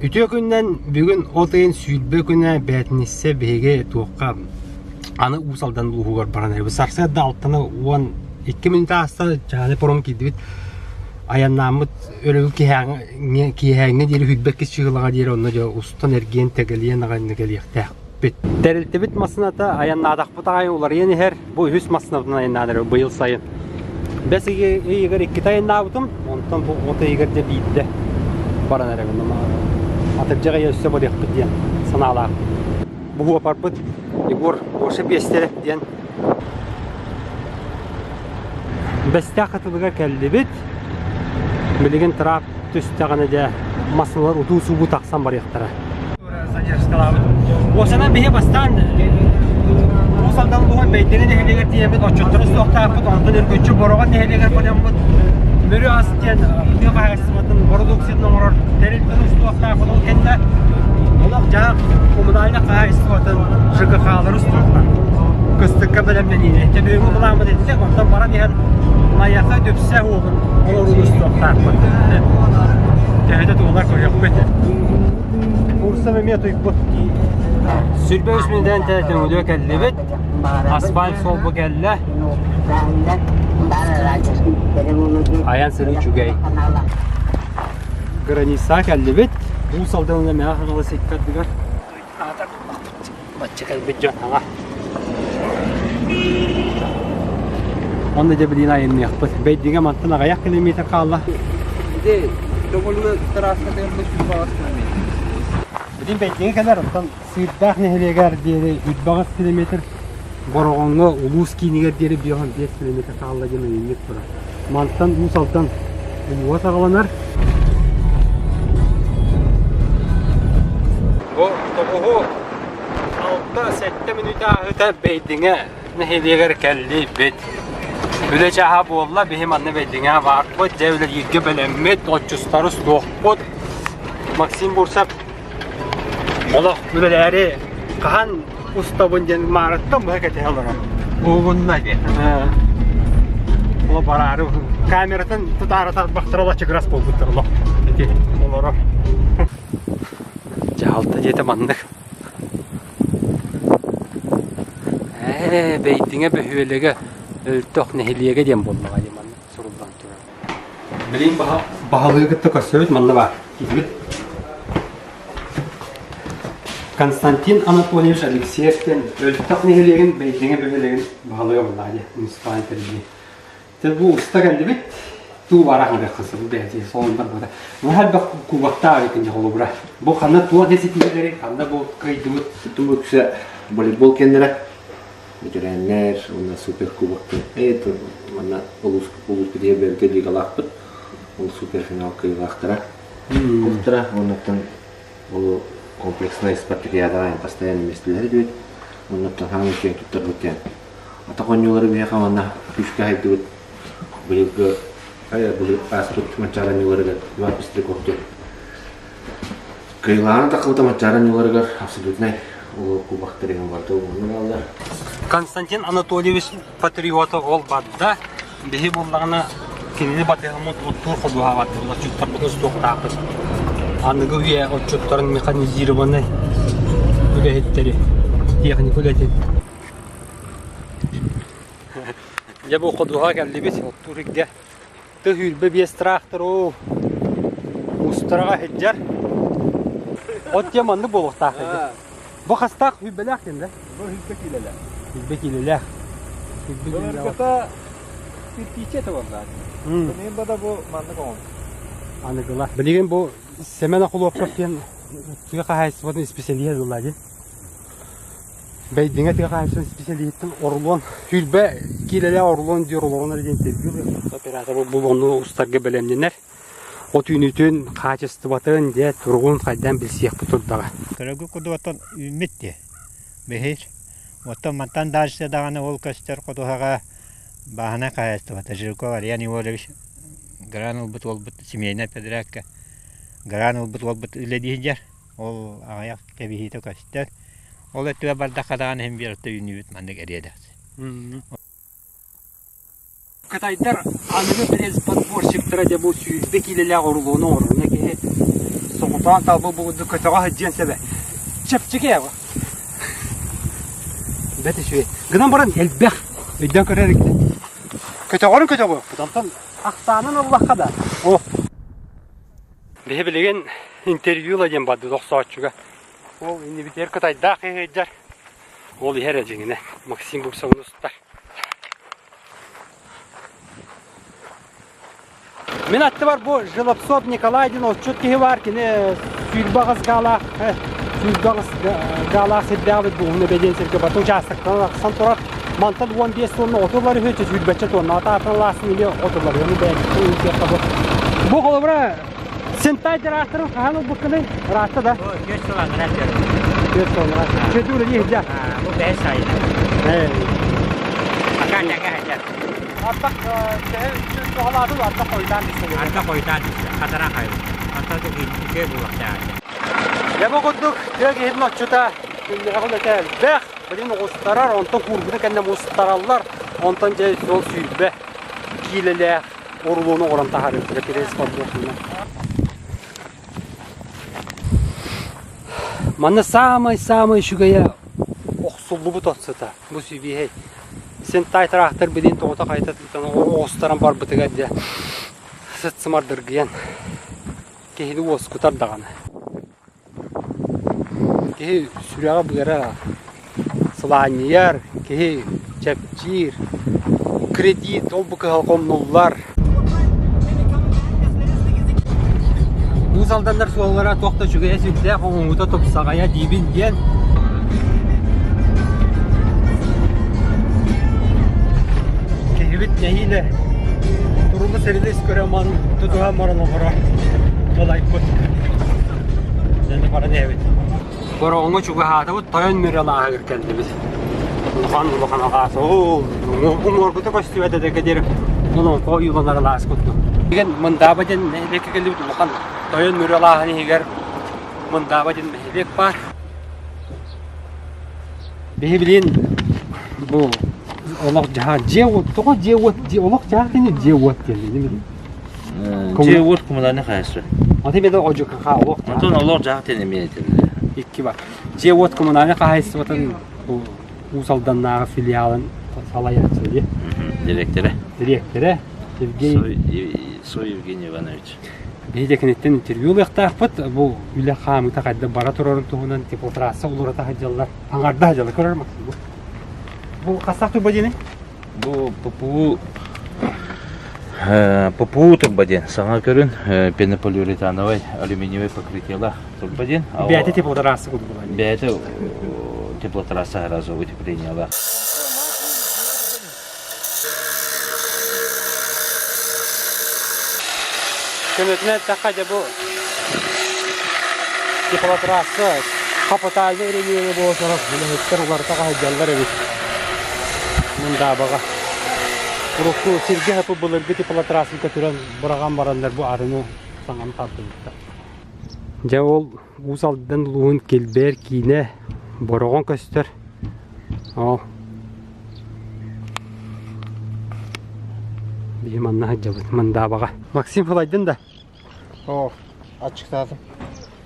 Үтүө күнүнэн бүгүн от ыйын 20 күнэ бээтиниссэ биһиги туохха аны Уус Алдан улууһугар баран эрэбит. Сарсыарда алтаны 12 мүнүүтэ ааста чааны паром киирдибит. Айаннааммыт өрөбүл киэһээҥҥэ киэһээҥҥэ диэри сүүрбэккис чыһылаҕа диэри онно дьэ устан эргийэн тэгэлийэн аҕай кэлиэхтээхпит. Тэрилтэбит массыыната айаннаатахпыт аайы уларыйан иһэр. Бу үһүс массыынабытын айаннаан эрэбит быйыл сайын. Бэс ыйыгар иккитэ айаннаабытым, онтон бу от ыйыгар дьэ биирдэ баран эрэбин. Атырдьах ыйа өссө барыахпыт диэн санаалаахпын. Бу уопарбыт Егор Гоша Биэстэрэ диэн Бэстээх кытылыгар кэллибит. Билигин трап түстэҕинэ дьэ массыыналар утуу-субуу тахсан барыахтара. Уосанан биһи бастаан Уус Алдан улууһун Бэйдиҥэ нэһилиэгэр тиийэммит отчуттары суохтаахпыт, онтон үргүччү Бороҕон нэһилиэгэр бараммыт Мүрү ас диэн тыа хаһаайыстыбатын бородууксуйатын оҥорор тэрилтэни устуохтаахпыт. Ол кэннэ олох-дьаһах коммунальнай хаһаайыстыбатын ЖКХ-лары устуохтаах. Кыстыкка бэлэмнэниини. Ити бүгүҥҥү былааммыт итинник, онтон баран иһэн Найахы Дүпсэ уолун оҥорууну устуохтаахпыт. Төһөтө туолар көрүөхпүт. Курсам эмиэ туйбут. 23 мүнүүтэн Төҥүлүө кэллибит. Асфальт суол бу кэллэ. Айан сырыы үчүгэй. Границаҕа кэллибит. Уус Алдан Мэҥэ Хаҥалас икки ардыгар Бачча кэлбит дьон аҕа. Онно дьэ билигин айанныахпыт. Бэйдиҥэ мантан аҕыйах километр хаалла. Ити Төҥүлүгэ трассатыгар да 108 километр. Билигин Бэйдиҥэ кэлэр, оттон Сыырдаах нэһилиэгэр диэри 108 километр, Бороҕоҥҥо улуус киинигэр диэри 55 километр хаалла диэн ыйынньык турар. Мантан Уус Алдан улууһа саҕаланар. Бу тоҕуһу 6-7 мүнүүтэ ааһыыта Бэйдиҥэ нэһилиэгэр кэллибит. Үлэ чааһа буолла, биһи манна Бэйдиҥэ баарбыт, дьэ үлэлииргэ бэлэммит, отчустары суохпут. Максим Бурцев олох үлэлээри хаһан устабын диэн маарыттан быһа кэтэһэ олорор. Угунна диэн. Оло бараары камератын тутаары тарбахтара лачыгырас буолбуттар олох. Ити олорор. Дьаһалта дьиэтэ маннык. Ээ, Бэйдиҥэ бөһүөлэгэ Өлтөх нэһилиэгэ диэн буоллаҕа дии манна суруллан турар. Билигин баһылыгы кытта көрсөбүт манна баар. Киһибит. Константин Анатольевич Алексеев диэн Өлтөх нэһилиэгин Бэйдиҥэ бөһүөлэгин баһылыга буоллаҕа дии муниципальнай тэриллии. Дьэ бу уста кэллибит, туу баара хаҥырыахха сөп бэйэтин солондар буота. Наһаа элбэх кубоктаах эбит холобура. Бу ханна туох ситиһиилэри, ханна бу кыайдыбыт? Бу үксэ волейбол кэннэрэ ветераннар уонна суперкубоктар это манна улуус улуус битиһэ бэйэбитэ лигалаахпыт ол суперфинал кыайыылаахтара кубоктара уоннаттан ол комплекснай спартакиадаҕа постоянно миэстэлэһэр үһү оннуттан хааман киэн туттарбыт диэн Атах оонньуулары биһиэхэ манна күүскэ хайдыбыт быйылгы былыр ааспыт Манчаары оонньууларыгар Иван Пестряков диэн кыайыылааҕын таххыбыта Манчаары оонньууларыгар абсолютнай улуу кубоктарыгар барыта уһуннараллар. Константин Анатольевич патриота ол барда. Биһи буоллаҕына кинини батыһаммыт оттуур ходуһа бардыбыт, отчуттарбытын устуохтаахпыт. Аныгы үйэ отчуттарын механизированный үлэһиттэри, техника үлэтин Дьэ бу ходуһа кэллибит, оттуур иргэ. Тых 25 трактор оо устараҕа сылдьар. От диэн маннык буолуохтаах эбит. Бу хастаах сүүрбэлээх диэн да? Бу 100 киилэлээх. 100 киилэлээх. 100 киилэлээх. Былыргыта кирпииччэ этэ буоллаҕа. Билигин бада бу маннык оҥон. Аныгыла. Билигин бу Семен Охлопков диэн тыа хаһаайыстыбатын исписэлииһэ дылла дии. Бэйдиҥэ тыа хаһаайыстыбатын исписэлииһиттэн Орлон 20 киилэлээх Орлон диир олорон эрэ диэн интервью оператор бу онну устарга бэлэмнэнэр. От үүнүүтүн, хаачыстыбатын, дьэ туругун хайдаан билсиэхпит турдаҕа. Көрөгү курдук оттон үүммүт дии. Бэһир. Оттон мантан дальше даҕаны ол көстөр ходуһаҕа бааһынай хаһаайыстыбата Жирков Ариан Егорович гран ылбыт уолбут семейнай подрядка гран ылбыт уолбут үлэлии сылдьар. Ол аҕыйах кэбиһиитэ көстөр. Ол өттүгэр бардахха даҕаны иһин биир өттө үүнүүбүт маннык эриэдэхси. Кытайдар аныгы пресс-подборщиктара дьэ бу 120 киилэлээх орлону оҥоронно киһи соҕуруу. Тохтоон талбы бугудду көтөҕө сылдьыан сөбө. Чэпчэки эбэ. Бэт үчүгэй. Гынан баран элбэх. Өйдөөн көрөр Көтөҕөрүн көтөҕүөхпүт. Онтон ахсаанын ыллахха да. О. Биһи билигин интервью ла диэн барды тохсооччуга. Ол иннибитигэр кытайдаах иһийдэр. Ол иһэр эдьиҥинэ Максим Бурцевын устар. Мин аттыбар бу Желобцов Николай диэн отчут киһи баар. Кини 28 гаалаах, 28 гаалаах сирдээҕи бу уһун эбэ диэн сиргэ баты учаастактан арахсан турар. Мантан 15 тонна отулар үһү, сүүрбэччэ тонна атаатын алаасын или отулар үһү. Бэйэтиттэн ыытыахха бу. Бу холобура Сентай тыраахтарын хаһан ылбыккыный? Ыраатта да? Бу 4 сыл анараа өттүгэр. 4 сыл анараа. Чөтү үлэлии сылдьар. Бу бэһис сайына. Пока тэҥэ сылдьар. Ардах төһө туһалаатын ардах хойутаан түстэ. Ардах хойутаан түстэ. Хатара хайыл. Онтон үчүгэй буолуохтаах. Дьэ бу курдук тыа киһитин отчута күннээҕи үлэтэ элбэх. Билин оҕустарар, онтон куурбутун кэннэ мустараллар. Онтон дьэ сол 20 киилэлээх орулуону оҥорон таһаарыахтара кириэс подборкунан. Манна саамай-саамай үчүгэйэ охсуллубут от сыта. Бу сибиэһэй. Син тай тыраахтар билин тоҕото хайта тыытан оҕустаран барбытыгар дьэ сыт сымардыргыйан киһини уоскутар даҕаны. Киһи сүрэҕэ-быара сылаанньыйар, киһи чэпчиир, кредит ол-бу кыһалҕа умнуллар. Уус Алданнар суоллара туох да үчүгэйэ сүрдээх, оҥоһуута тупсаҕайа диибин диэн киһибит нэһиилэ турулус-эрилис көрө ман тутуһан баран олорор балайбыт. Дьэ баран иһэбит. Бороҕоҥҥо чугаһаатыбыт, Тойон Мүрү алааһыгар кэллибит. Улахан улахан алаас. Оо, уҥуоргута көстүбэт этэ диэри олоҥхо ойууланар алаас курдук. Деген Мындааба диэн нэһилиэккэ кэллибит улахан Тойон Мүрү алааһын иһигэр Мындааба диэн нэһилиэк баар. Биһи билин бу олох дьаһаах дьиэ-уот тоҕо дьиэ-уот олох дьаһаах диэн дьиэ-уот диэн билин Дьиэ-уот коммунальнай хаһайыстыба. Аты беда ОЖКХ олох Онтон олох дьаһах диэн эмиэ этиллэр. Икки бар. Дьиэ-уот коммунальнай хаһайыстыбатын Уус Алданнааҕы филиалын салайааччы дии. Дириэктэрэ. Дириэктэрэ Евгений Сой Евгений Иванович. Биһиги киниттэн интервью ылыахтаахпыт. Бу үлэ хаамыыта хайдах бара турарын туһунан теплотрасса уларыта сылдьаллар. Аҥарда сылдьаллар. Көрөр Максим бу. Бу хастаах турба диэний? Бу ППУ ППУ турба диэн саҥа көрүн пенополиуретановай алюминиевай покрытиелаах турба диэн. Бэйэтэ теплотрасса курдук. Бэйэтэ теплотрасса сразу утеплениелаах. Көмөтүнэн эттэххэ дьэ бу теплотрасса хапытаальнай өрөмүөнэ буола турар үлэһиттэр уларыта хаһыйдаллар эбит Мындаабаҕа. Урукку сиргэ хапы былыргы теплотрассаны көтүрэн быраҕан бараннар бу арыны саҥаны тардыбыттар. Дьэ ол Уус Алдан улууһун Килбээр киинэ Бороҕон көстөр. Ол Биһи манна сылдьабыт Мындаабаҕа. Максим сылайдын да? Оо, аччыктаатым.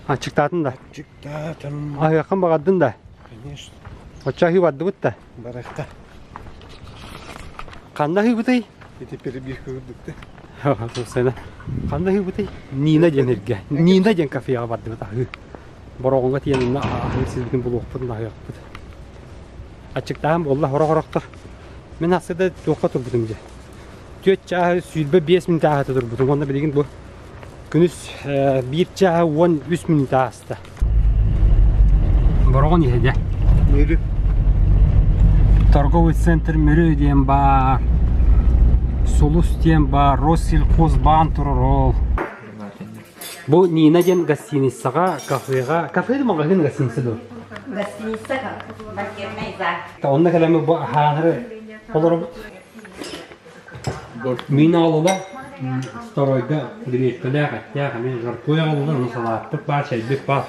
Аччыктаатын да? Аччыктаатым. Аһыаххын баҕардын да? Конечно. Оччо аһыы бардыбыт да? Барахта. Ханна аһыыбытый? Ити перебивка курдук да. Ханна аһыыбытый? Нина диэн эргэ. Нина диэн кафеҕа бардыбыт аһыы. Бороҕоҥҥо тиийэн онно аһыыр сирбитин булуохпут, аһыахпыт. Аччыктаан буолла сорох-сорохтор. Мин ахсыда туохха турбутум дьэ. Түөрт чааһы 25 мүнүүтэ ааһыта турбутум. Уонна билигин бу күнүс биир чааһы 13 мүнүүтэ ааста. Бороҕон иһэ дьэ. Мүрү. Торговый центр Мүрү диэн баар. Сулус диэн баар. Россельхозбаан турар ол. Бу Нина диэн гостиницаҕа, кафеҕа, кафе да маҕаһыын гостиница дуо? Гостиница банкетный зал. Онно кэлэммит бу аһаанары олоробут. Мин аҕалыла стройга гречкалаах, эттээх, эмиэ жаркое аҕаллылар, ону салааппыт баар, чэйбит баар.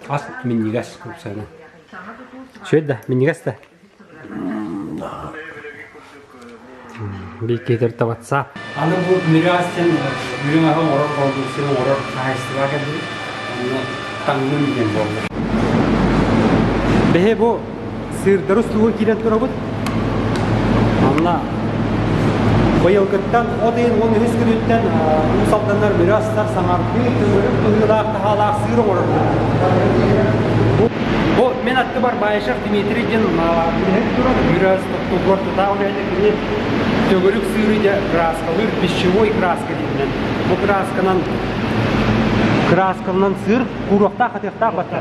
Ас минньигэс уопсайынан. Үчүгэй да, минньигэс да? Биир киһи WhatsApp. Аны бу Мүрү ас диэн үрүҥ аһы оҥорор бородууксуйаны оҥорор хаһаайыстыба кэллибит. Онно таҥнын диэн буолла. Биһи бу сыырдары устууга киирэн турабыт. Манна быйылгыттан от ыйын 13 күнүттэн Уус Алданнар мөрө астар саҥардыы тыырык быһыылаах таһаалаах сыыр оҥорорбут. Бу мин аттыбар Баишев Дмитрий диэн үлэһит турар, мөрө ас туттуллар тутаах үлэһитэ кини төгүрүк сыыры дьэ краскалыыр пищевой краска диэнинэн. Бу красканан краскаланан сыыр кууруохтаах хатыахтаах батта.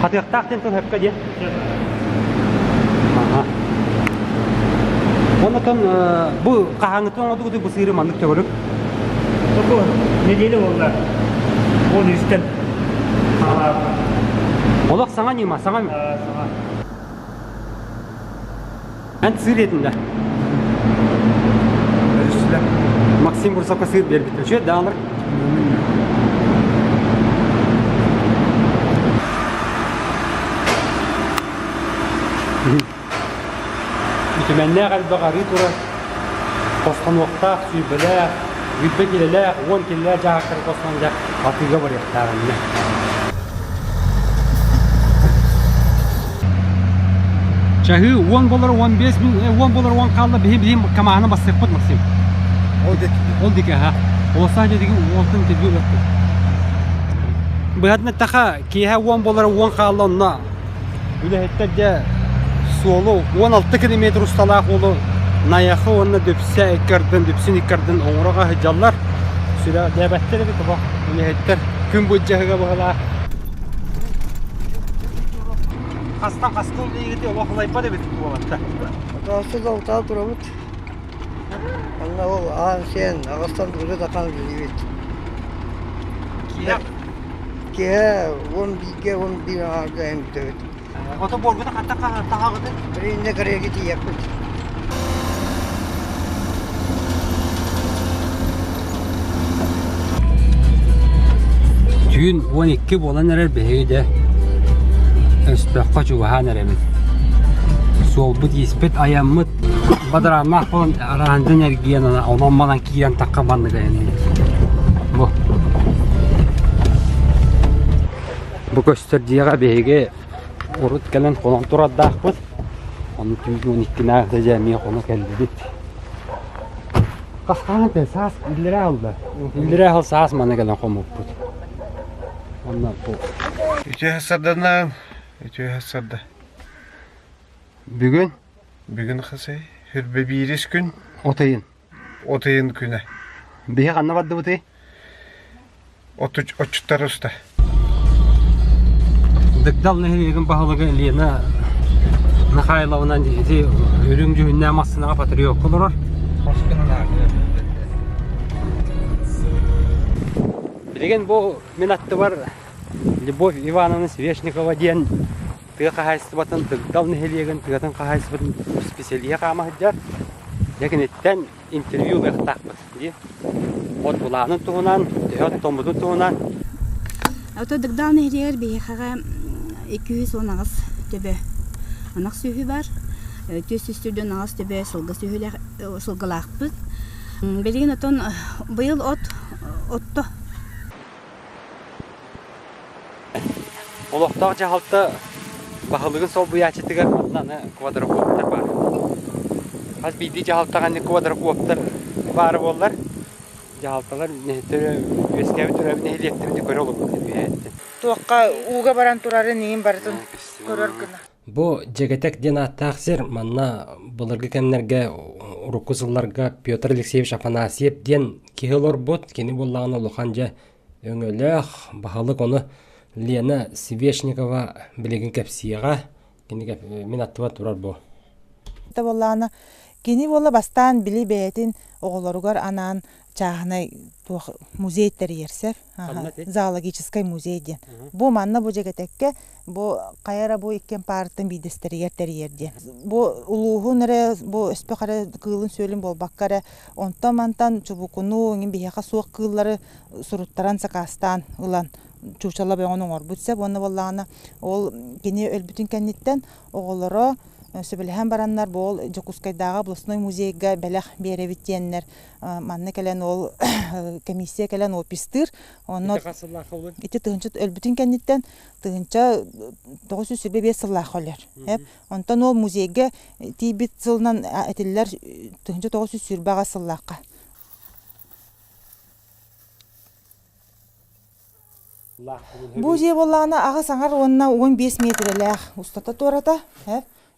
Хатыахтаах диэн тыл сөпкө диэн. Оннотон бу хаһааҥҥыттан оҥордугутуй бу сыыры маннык төгүрүк? Бу неделя буолла. Он үстэн. Олох саҥа ньыма, саҥа. Саҥа. Эн сыыр этин да. Максим Бурсовка сыыр биэрбит. Үчүгэй даалар. Үтүмэннээх элбэх арыы турар, хостонуохтаах, сүүрбэлээх, сүүрбэ килэлээх, уон килэлээх дьаһаахтары хостоон дьэ атыыга барыахтаах иннэ. Чаһыы уон болар уон биэс уон болар уон хаалла биһи билим камаһаны бассыахпыт Максим. Ол диэки. Ол диэки аха. Олосаах дьэ диги уолтан интервью ылыахпыт. Быһатын эттэхэ киэһэ уон болар уон хаалла онно үлэһиттэр дьэ суолу 16 километр усталаах уолу Найахы уонна Дүпсэ икки ардын Дүпсүн икки ардын оҥоро сылдьаллар. Сүрэ дээбэттэр эбит оҕо үлэһиттэр күн былдьаһыга быһалаах. Хастан хаскыл диигити олох ылайбат эбит буолатта. Отоосу да утаа турабыт. Онно ол аан сиэн аҕыстан урут ахан үлэлиибит. Киһи Киэһэ уон бииргэ уон биир аҥаарга эмтэбит. Ото буоргута хантан таһаҕытый? Билиннэ Кореяга тиийэппит. Түүн уон икки буолан эрэр биһиги дьэ Өспөххө чугаһаан эрэбит. Суолбут-ииспит, айаммыт бадарааннаах буолан араандан эргийэн онон-манан киирэн тахха маннык айанныыбыт. Бу Бу көстөр дьиэҕэ биһиги урут кэлэн хонон турардаахпыт. Ону түүн уон иккинээҕитэ дьэ эмиэ хоно кэллибит. Хас хаһан этэ саас иллэрээ ылла. Иллэрээ сыл саас манна кэлэн хоммуппут. Онно бу Үтүө сарданаам, үтүө сарда. Бүгүн Бүгүн хасай хүрбэ биирис күн, от ыйын. от ыйын күнэ. Биһи ханна бардыбытый? Отчуттар уста. Дыгдал нэһилиэгин баһылыга Лена Михайловна ити үрүҥ дьүһүннээх массыынаҕа патриотка олорор. Билигин бу мин аттыбар Любовь Ивановна Свешникова диэн тыа хаһаайыстыбатын Дыгдал нэһилиэгин тыатын хаһаайыстыбатын исписэлииһэ хаама сылдьар. Дьэ киниттэн интервью ылыахтаахпыт дии. От былаанын туһунан, төһө оттоммутун туһунан. Ото Дыгдал нэһилиэгэр биһиэхэҕэ 218 төбө ынах сүөһү бар. 448 төбө сылгы сүөһүлээх сылгылаахпыт. Билигин отон быйыл от отто Олохтоох дьаһалта баһылыгын солбуйааччытыгар манна аны квадрокоптер баар. Хас биирдии дьаһалтаҕа аны квадрокоптер баара буоллар, дьаһалталар үөскээбит төрөөбүт нэһилиэктэрин көрө олорбут үһээттин. Туохха ууга баран турарын иин барытын көрөр гына. Бу Дьэгэтэк диэн ааттаах сир манна былыргы кэмнэргэ урукку сылларга Петр Алексеевич Афанасьев диэн киһи олорбут. Кини буоллаҕына улахан дьэ өҥөлөөх баһылык ону Лена Свешникова билигин кэпсиэҕэ. Кини мин аттыбар турар бу. Буоллаҕына кини буола бастаан били бэйэтин оҕолоругар анаан чааһынай туох музей тэрийэрсэр зоологическай музей диэн. Бу манна бу Дьэгэтэккэ бу хайа эрэ бу иккиэн паарыттан биирдэстэригэр тэрийэр диэн. Бу улууһун эрэ бу өспөх эрэ кыылын-сүөлүн буолбакка эрэ онтон-мантан чубукуну иҥин биһиэхэ суох кыыллары суруттаран сакаастаан ылан чуучала бөҕөнү оҥорбут сөп уонна буоллаҕына ол кини өлбүтүн кэнниттэн оҕолоро Сөбүлэһэн бараннар бу ол Дьокуускайдааҕы областной музейга бэлэх биэрэбит диэннэр манна кэлэн ол комиссия кэлэн опистыыр. Онно ити тыһыынча өлбүтүн кэнниттэн 1925 сыллаах өлөр. Онтон ол музейга тиийбит сылынан этиллэр 1928 сыллаахха. Бу дьиэ буоллаҕына аҕыс аҥар уонна 15 миэтирэлээх устата туората.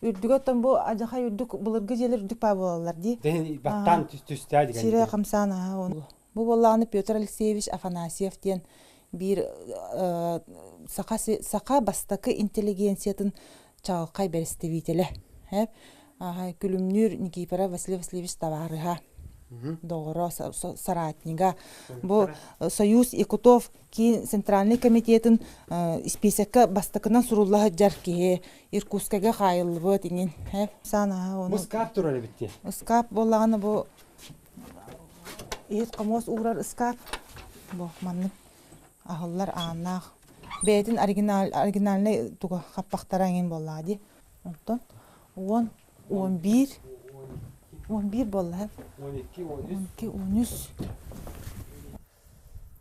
Үрдүгэ оттон бу адьахай үрдүк былыргы дьиэлэр үрдүк баа буолаллар дии. Баттаан түстээ деген. Сирэ хамсаан аха. Бу буоллаҕына Петр Алексеевич Афанасьев диэн биир саха саха бастакы интеллигенциятын чаҕылхай бэрэстэбиитэлэ. Күлүмнүүр Никифоров Василий Васильевич табаарыһа, доҕоро, соратнига. Бу Союз Якутов киин центральный комитетын испиэсэккэ бастакынан сурулла сылдьар киһи Иркутскайга хаайыллыбыт иҥин. Бу ыскаап турар эбит дии. Ыскаап буоллаҕына бу иһит хомуос уурар ыскаап. Бу маннык аһыллар ааннаах. Бэйэтин оригинальный туга хаппахтара эҥин буоллаҕа дии. Онтон 10, 11, 11 буолла. 12, 13.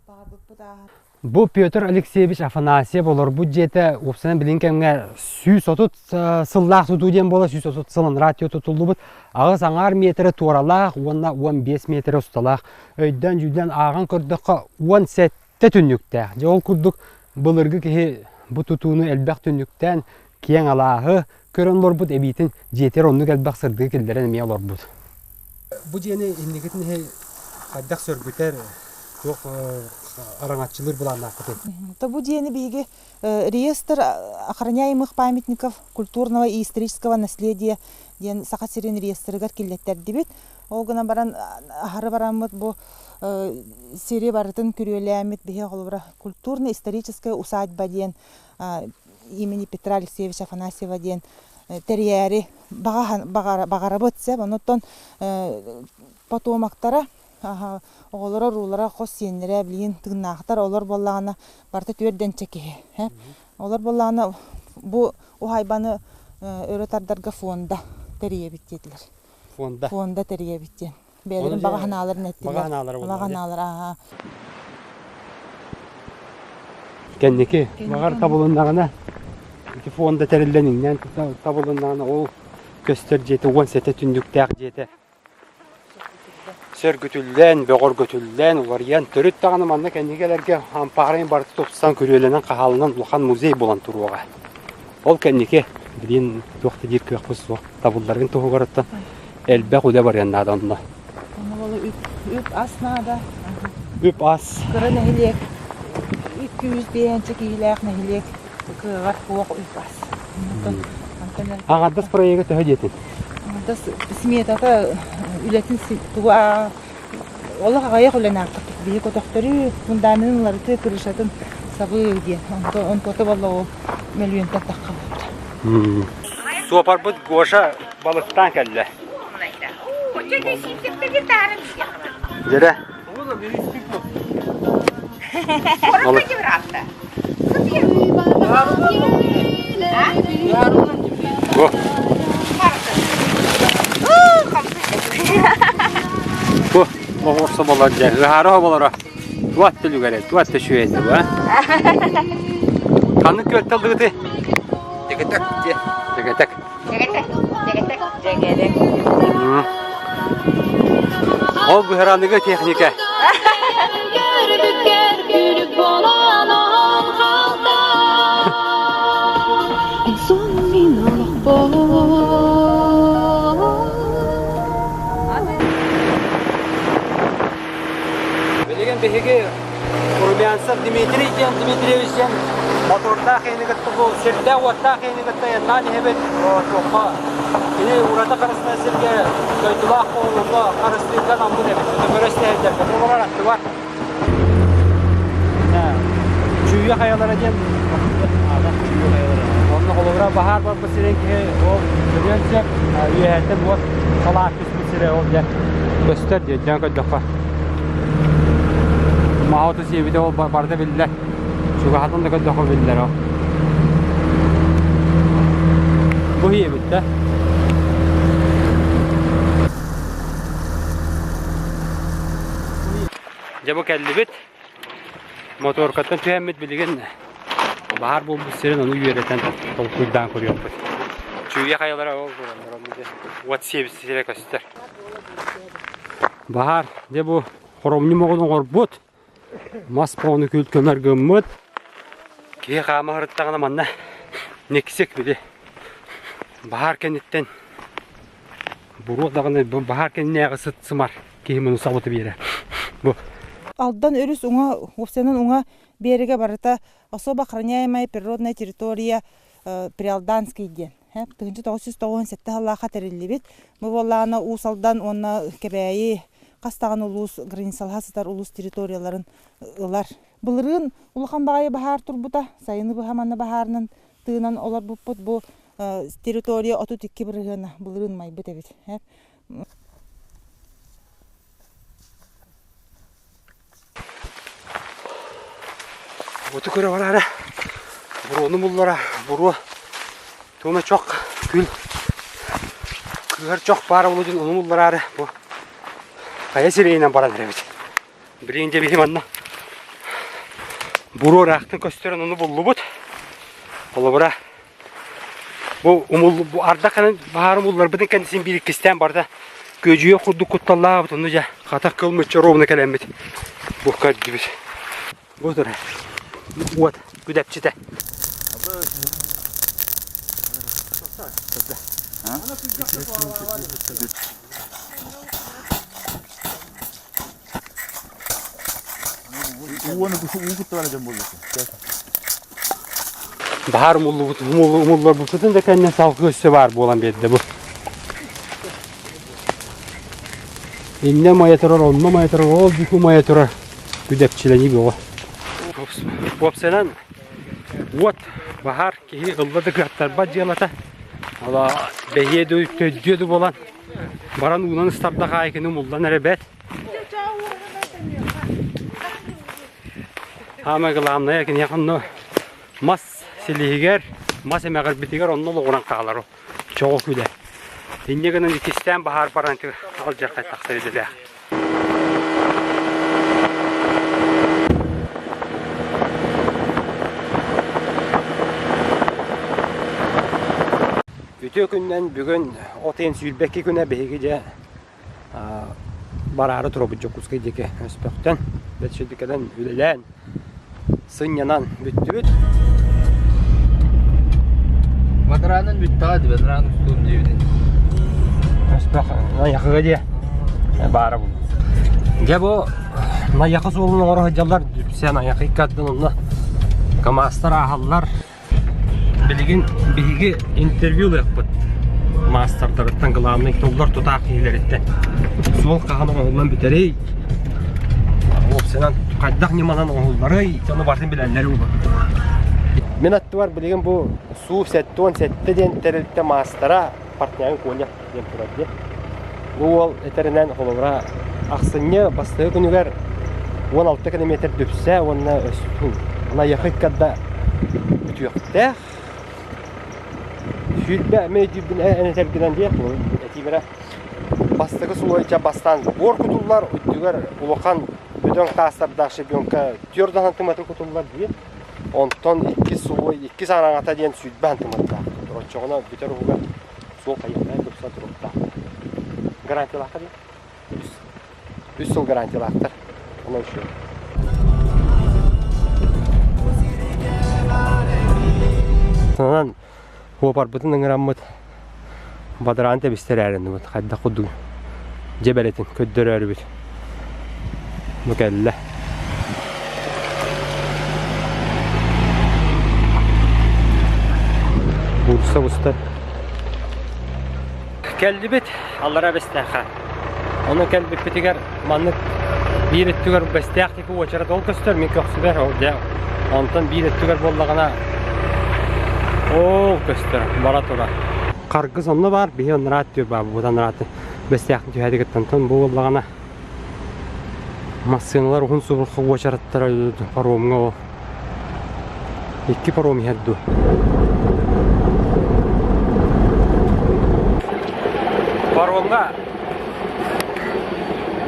12, 13. Бу Петр Алексеевич Афанасьев олорбут дьиэтэ уопсайынан билин кэмҥэ 130 сыллаах тутуу диэн буола 130 сылын радио тутуллубут аҕыс аҥаар миэтэрэ туоралаах уонна 15 миэтэрэ усталаах өйдөөн-дьүүллээн ааҕан көрдөххө 17 түннүктээх. Дьэ ол курдук былыргы киһи бу тутууну элбэх түннүктээн киэҥ алааһы көрөн олорбут эбиитин дьиэтигэр оннук элбэх сырдыгы киллэрэн эмиэ олорбут. Бу дьиэни инникитин иһи хайдах сөргүтэр, туох араҥаччылыыр былааннааххытый? То бу дьиэни биһиги реестр охраняемых памятников культурного и исторического наследия диэн Саха сирин реестрыгар киллэттэрдибит. Ол гынан баран аһары бараммыт бу сири барытын күрүөлээммит биһи холобура культурно-историческая усадьба диэн имени Петра Алексеевича Афанасьева диэн тэрийээри баҕарабыт сөп. Онуттан потомоктара оҕолоро, уруулара, хос сиэннэрэ билигин тыыннаахтар. Олор буоллаҕына барыта түөрдэнчэ киһи. Олор буоллаҕына бу уһаайбаны өрө тардарга фонда тэрийэбит диэтилэр. Фонда? Фонда тэрийэбит диэн. Бэйэлэрин баҕа санааларын эттилэр. Баҕа санаалара Баҕа санаалара, аха. Кэнники баҕар табылыннаҕына ити фонда тэриллэн иҥнэн табылыннаҕына ол көстөр дьиэтэ 17 түннүктээх дьиэтэ сөргүтүллэн, бөҕөргөтүллэн, уларыйан, төрүт даҕаны манна кэнникилэргэ ампаарын барыта тупсан, күрүөлэнэн, хаһаалынан улахан музей буолан туруоҕа. Ол кэнники билигин туох да диир кыахпыт суох. Табылларын туһугар оттон элбэх үлэ барыан наада онно. Онно үп, үп ас наада. Үп ас. Кыра нэһилиэк, 200 биэһэнчэ киһилээх нэһилиэк кыаҕар суох үп ас. Аҥардас проега төһө диэтин? Аҥардас сметата үлэтин тугу олох аҕыйах үлэни аахпыт. Биһи көтөхтөрүү, фундаменын уларытыы, крышатын сабыы диэн. Онтуота буолла ол мөлүйүөнтэн тахха буолбута. Суопарбыт Гоша балыктаан кэллэ. Дьэрэ. Бу. Бу оҕурсу болор дьэ, ыһаары оболоро. Туат түлүгэрэ, туат төшүөйэтэ бу, а? Ханнык күөлтэ ылдыгыты? Дегетек дьэ. Дегетек. Дегетек, дегетек, дегетек. Ол быһараныгы техника. Билигин биһиги Румянцев Дмитрий диэн Дмитриевич диэн мотордаах иһини кытта бу сирдээх-уоттаах иһини кытта айаннаан иһэбит. Туохха кини ураты харыстыыр сиргэ дойдулаах буолууга харыстыырга анаммыт эбит. Көрө истэһэллэр. Олорор аттыбар. Чүүйэ хайалара диэн Чүүйэ хайалара. Онно холобура баһаар барбыт сирин киһи ол көрүөн сөп. Үөһэттэн уот салаат түспүт сирэ ол дьэ көстөр диэн дьон көрдөххө. Маһа оту сиэбитэ ол барыта биллэр. Чугаһатан да көрдөххө биллэр ол. Бу иһиэбит да. Дьэ бу кэллибит. Моторкаттан түһэммит билигин баһаар буолбут сирин ону үөрэтэн толкуйдаан көрүөхпүт. Чүүйэ хайалара ол тураллар онно дьэ уот сиэбит сирэ көстөр. Баһаар дьэ бу хоромньу моҕун оҥорбут. Мас поҕону күл көмөр гыммыт. Киһи хаама сырыттаҕына манна никсик били баһаар кэнниттэн буруо даҕаны баһаар кэннинээҕи сыт сымар киһи муну сабыта биэрэ. Бу Алдан өрүс уҥа уопсайынан уҥа биэрэгэ барыта особо охраняемая природная территория Приалданский диэн. 1997 сыллаахха тэриллибит. Бу буоллаҕына Уус Алдан уонна Кэбээйи хас даҕаны улуус границалаһа сытар улуус территорияларын ылар. Былырыын улахан баҕайы баһаар турбута. Сайыны быһа манна баһаарынан тыынан олорбуппут. Бу территория 32 бырыһыана былырыын майбыт эбит. Оту көрө бараары буруону буллара буруо туона чох күл кыһар чох баара болудун ону буллараары бу хайа сирэйинэн баран эрэбит. Билигин дьэ биһи манна буруо ыраахтан көстөрөн ону буллубут. Холобура Бу умул бу ардах кэнэн баһаар умулларбытын кэннисин биир иккистээн барда күөдьүйэ курдук кутталлаабыт онно дьэ хата кыл мүччү ровно кэлэммит бу көрдүбүт. Бу турар уот күдэпчитэ. Баһаар умуллубут умулларбыппытын да кэннэ салгыы өссө баар буолан биэрдэ бу. Иннэ умайа турар, онно умайа турар, ол бүк умайа турар күдэпчилэнии бөҕө. Уопсайынан уот, баһаар киһи ылла да кыаттарбат дьыалата. Ала бэһиэ да төрдүө да буолан баран уунан ыстардах аайы кини умуллан эрэ бэт. Самое главное, киниэхэ онно мас силиһигэр, мас эмэҕирбитигэр онно олоҕуран хаалар чоҕу күлэ. Инньэ гынан иккистээн баһаар баран алдьархай тахсар идэлээх. Үтүө күннэн бүгүн от ыйын 22 күнэ биһиги дьэ бараары турабыт Дьокуускай диэки Өспөхтөн бэт кэлэн үлэлээн сынньанан бүттүбүт. Бадараанын бүттэҕэ дии, бадараан устуум диэбитин. Өспөх Найахыга диэ баара бу. Дьэ бу Найахы суолун оҥоро сылдьаллар, Дүпсэ Найахы икки ардын онно КамАЗтар ааһаллар. Билигин биһиги интервью ылыахпыт маастардарыттан, главный туллар тутаах киһилэриттэн. Суол хаһан оҥоһуллан бүтэрий? Уопсайынан хайдах ньыманан оҥоһулларый? Ону барытын билэллэр уолу. Мин аттыбар билигин бу Суу 77 диэн тэрилтэ маастара Портнягин Коля диэн турар дии. Бу уол этэринэн холобура ахсынньы бастакы күнүгэр 16 километр дүпсэ уонна Найахы ыккарда бүтүөхтээх. Сүүрбэ эмэ өйдүүрбүн эн этэргинэн диэх этиибэрэ бастакы сулуойча бастаан буор кутуллар, үрдүгэр улахан бөдөҥ таастардаах щебенка түөрт сантиметр кутуллар диир. Онтон иккис сулуой иккис араҥата диэн 20 сантиметрдаах. Оччоҕуна бүтэр уһугар суол хайыахтаах тупса туруктаах. Гарантиялаахтар дии. Үс сыл гарантиялаахтар. Онон үчүгэй. Онон уопарбытын ыҥыраммыт бадараан тэбистэрээриннибит хайдах курдук дьэ бэрэтин көрдөрөөрүбүт бу кэллэ Бурса буста. Кэллибит аллара Бэстээххэ. Ону кэлбиппитигэр маннык биир өттүгэр Бэстээх диэки уочарат ол көстөр, мин көхсүбэр ол дьэ онтон биир өттүгэр буоллаҕына ол көстөр, бара турар. Харгыс онно баар, биһи оннораат түөр баар, бу анарааты Бэстээхтэн түһээдигиттэн тон бу буоллаҕына Массыыналар уһун субурху уочараттара паромҥа ол икки паром иһэр дуу. Паромҥа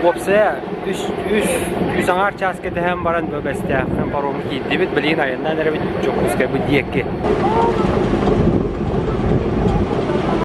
Уопсайа үс үс үс аҥаар чаас кэтэһэн баран Бэстээхтэн паромҥа киирдибит. Билигин айаннаан эрэбит Дьокуускайбыт диэки.